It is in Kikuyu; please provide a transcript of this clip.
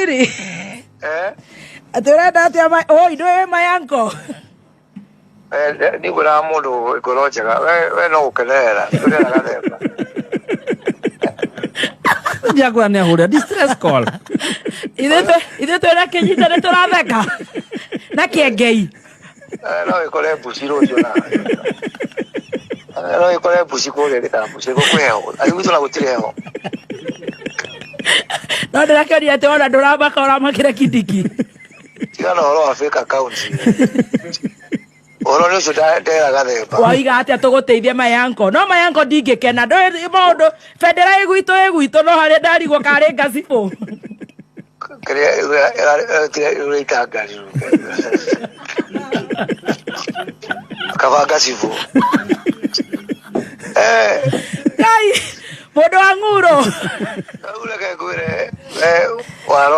Eh? Atĩ ũrenda atĩa oi ndũĩ mayanko. Eh, ndigwĩraga mũndũ ngoro njega we no gũkenerera ndũrera gathemba. Ndiakwĩra nĩ ahũrĩra distress call. Ithuĩ twĩna kĩnyita nĩ tũratheka na kĩengei. Eh, no ĩkore mbuci rũciũ na no ĩkore mbuci kũrĩa gĩtambuci gũkwĩ heho atĩ gwitũ na gũtirĩ heho. No ndĩrakĩonia atĩ wona ndũramaka ũramakĩra kindiki. Tigana ũhoro wa fake account, ũhoro nĩ ũcio ndera gathemba. Waiga atĩa tũgũteithie mayanko? No mayanko ndingĩkena, ndũĩ maũndũ bendera ĩ gwitũ ĩ gwitũ, no harĩa ndarigwo karĩ ngacibũ. Kĩrĩa ũraita ngari kaba ngacibũ. Eh, Ngai, mũndũ wa ng'uro. Rĩu reke ngwĩre, waro.